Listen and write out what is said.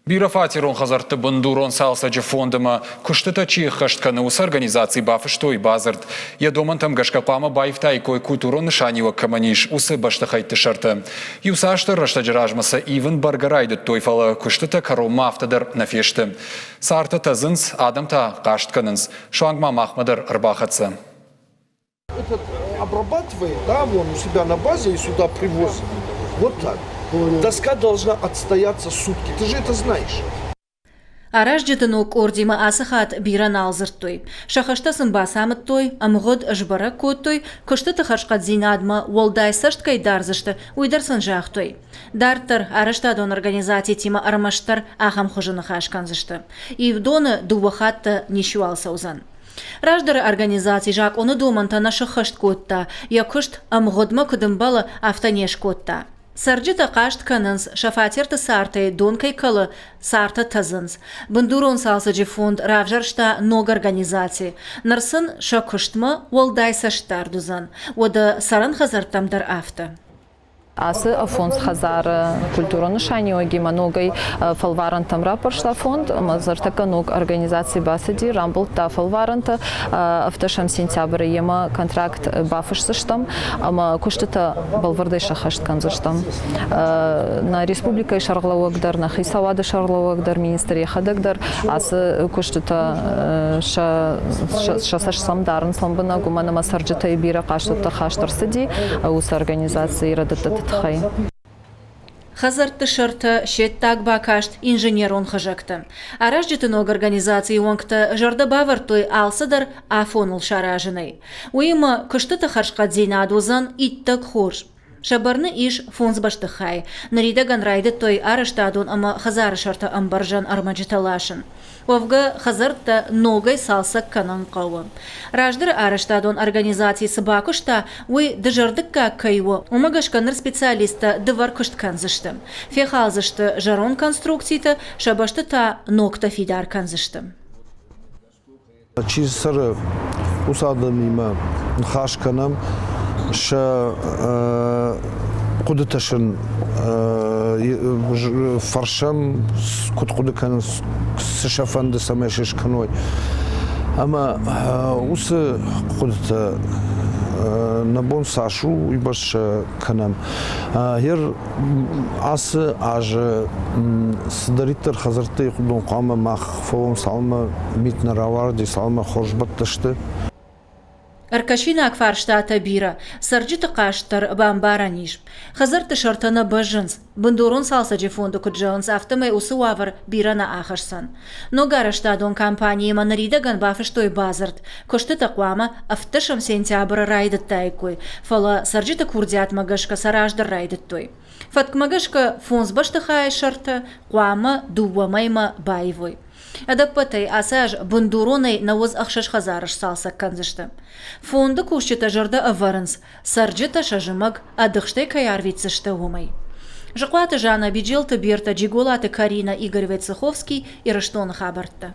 Бирӕфатерон хӕдзӕртты бындурон цалцӕджы фонд ӕмӕ куыстытӕ чи ӕххӕст кӕны, уыцы организаци бафыстой бадзырд. Йӕ домӕнтӕм гӕсгӕ хъуамӕ баивтаиккой культурон нысаниуӕг кӕмӕн ис, уыцы бӕстыхӕйтты сӕртӕ. Иуцасдӕр рӕстӕджы размӕ сӕ ивын бӕргӕ райдыдтой, фӕлӕ куыстытӕ кӕронмӕ афтӕ дӕр нӕ фесты. Цартӕ тӕдзынц, адӕм та хъаст кӕнынц. Суанг ма махмӕ дӕр ӕрбахӕццӕ. Этот обрабатывает, да, вон у себя на базе и сюда привозит. Вот так. Доска должна отстояться сутки. Ты же это знаешь. Аразджыты ног къордимӕ ацы хатт бирӕ нал дзырдтой. Сӕ хӕстӕ сын бацамыдтой, ӕмгъуыд сбӕрӕг кодтой, куыстыты хӕрзхъӕддзинадмӕ уӕлдай цӕст кӕй дардзысты, уый дӕр сын загътой. Дарддӕр арӕзтадон организацитимӕ ӕрмӕстдӕр ахӕм хуызы ныхас кӕндзысты. Ивдоны дыууӕ хатты ничиуал цӕудзӕн. Раздӕры организаци закъоны домӕнтӕ нӕ сӕххӕст кодта, йӕ куыст ӕмгъуыдмӕ куыд ӕмбӕлы, афтӕ не скодта. Цӕрджытӕ хъаст кӕнынц, сӕ фатерты цартӕй дон кӕй кӕлы, цартӕ тӕдзынц. Бындурон цалцӕджы фонд равзӕрста ног организаци. Ныр сын сӕ куыстмӕ уӕлдай цӕстдард уыдзӕн. Уӕдӕ цӕрӕн хӕдзӕрттӕм дӕр афтӕ. Ацы фондз хӕдзары культурон нысаниуӕгимӕ ногӕй фӕлварӕнтӕм раппӕрста фонд ӕмӕ ныртӕккӕ ног организаци бацыди, рамбылдта фӕлварӕнтӕ. Ӕвдӕсӕм сентябры йемӕ контракт бафысдзыстӕм ӕмӕ куыстытӕ бӕлвырдӕй сӕххӕст кӕндзыстӕм. Нӕ республикӕйы сӕргълӕууӕг дӕр, нӕ хицауады сӕргълӕууӕг дӕр, министр йӕхӕдӕг дӕр ацы куыстытӕ сӕ сӕ цӕст сӕм дарынц лӕмбынӕг, уымӕн ӕмӕ цӕрджытӕй бирӕ хъӕстытӕ хаст ӕрцыди уыцы организацийы рӕдыдтыты тыххӕй. Хӕдзӕртты сӕртӕ, се ддаг бакаст, инженерон хызӕгтӕ. Аразджыты ног организацийы уӕнгтӕ зӕрдӕ бавӕрдтой алцыдӕр афоныл саразынӕй. Уыимӕ куыстыты хӕрзхъӕддзинад уыдзӕн иттӕг хорз. Сӕ бӕрны ис фондз бӕстыхайы. Ныридӕгӕн райдыдтой арӕзтадон ӕмӕ хӕдзары сӕртӕ ӕмбӕрзӕн ӕрмӕджытӕ ласын. Уӕвгӕ, хӕдзӕрттӕ ногӕй цалцӕг кӕнын хъӕуы. Раздӕры арӕзтадон организаци цы бакуыста, уый дызӕрдыггаг кӕй у, уымӕ гӕсгӕ ныр специалисттӕ дывӕр куыст кӕндзысты. Фехалдзысты зӕронд конструкцитӕ, сӕ бӕсты та ногтӕ фидар кӕндзысты. Чи цӕры, уыцы адӕмимӕ ныхас кӕнӕм, сӕ хъуыдытӕ сын фӕрсӕм, куыд хъуыды кӕнынц, цы сӕ фӕнды, цӕмӕй сӕ скӕной. Ӕмӕ уыцы хъуыдытӕ нӕ бон цас у, уыйбӕрц сӕ кӕнӕм. Гъер Ацы азы цыдӕриддӕр хӕдзӕрттӕй уыдон хъуамӕ мах фӕуӕм, цалынмӕ мит нӕ рауарди, цалынмӕ хорз бӕттӕ сты. Ӕркӕсинаг фарстатӕ бирӕ, цӕрджыты хъаст дӕр бамбарӕн ис. Хӕдзӕртты сӕртӕ нӕ бӕззынц. Бындурон цалцӕджы фонды куыд зӕгъынц, афтӕмӕй уыцы уавӕр бирӕ нӕ ахӕсдзӕн. Ног арӕзтадон компаниимӕ ныридӕгӕн бафыстой бадзырд. Куыстытӕ хъуамӕ ӕвддӕсӕм сентябры райдыдтаиккой, фӕлӕ цӕрджыты курдиатмӕ гӕсгӕ сӕ раздӕр райдыдтой. Фӕткмӕ гӕсгӕ фондз бӕстыхайы сӕртӕ хъуамӕ дыууӕ мӕймӕ баивой. Ӕдӕппӕтӕй ацы аз бындуронӕй 96 хӕдзары сцалцӕг кӕндзысты. Фонды кусджытӕ зӕрдӕ ӕвӕрынц, цӕрджытӕ сӕ зымӕг ӕдыхстӕй кӕй арвитдзысты, уымӕй. Зыхъуаты Жанна, Биджелты Бертӕ, Джиголаты Каринӕ, Игорь Войцеховский, Ирыстоны хабӕрттӕ.